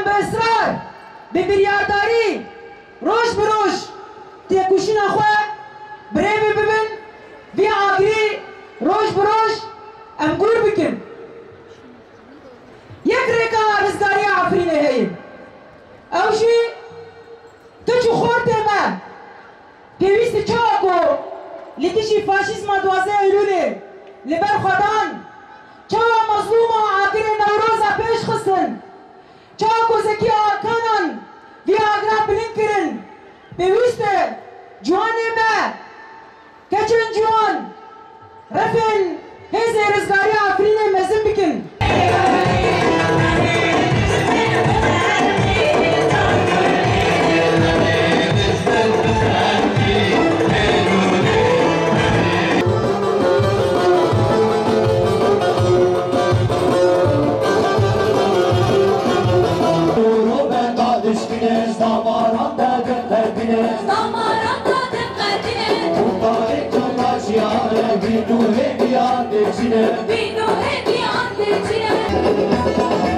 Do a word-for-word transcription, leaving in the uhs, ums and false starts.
Bi israr, bi biryardarî, roj bi roj têkoşîna xwe bi rê ve bibin, vî agirî roj bi roj em gûr bikin. Yek rêka rizgariya Efrînê heye. Ew jî keç û xortê me pêwîst e çawa ku li dijî faşîzma duwazdeh Eylûlê li ber xwe dan, çawa mezlûma agirê Newroza pêş xistin, çawa ku Zekî Akanan vî agira bilind kirin, pêwîst e ciwanê me, keçên ciwan, refên hêzê rizgariya Efrînê mezin bikin. Damaran da diqetine. Damaran da diqetine. Kurtarê çapaçiyane, bîn û hêviyan dêçine. Bîn û hêviyan dêçine.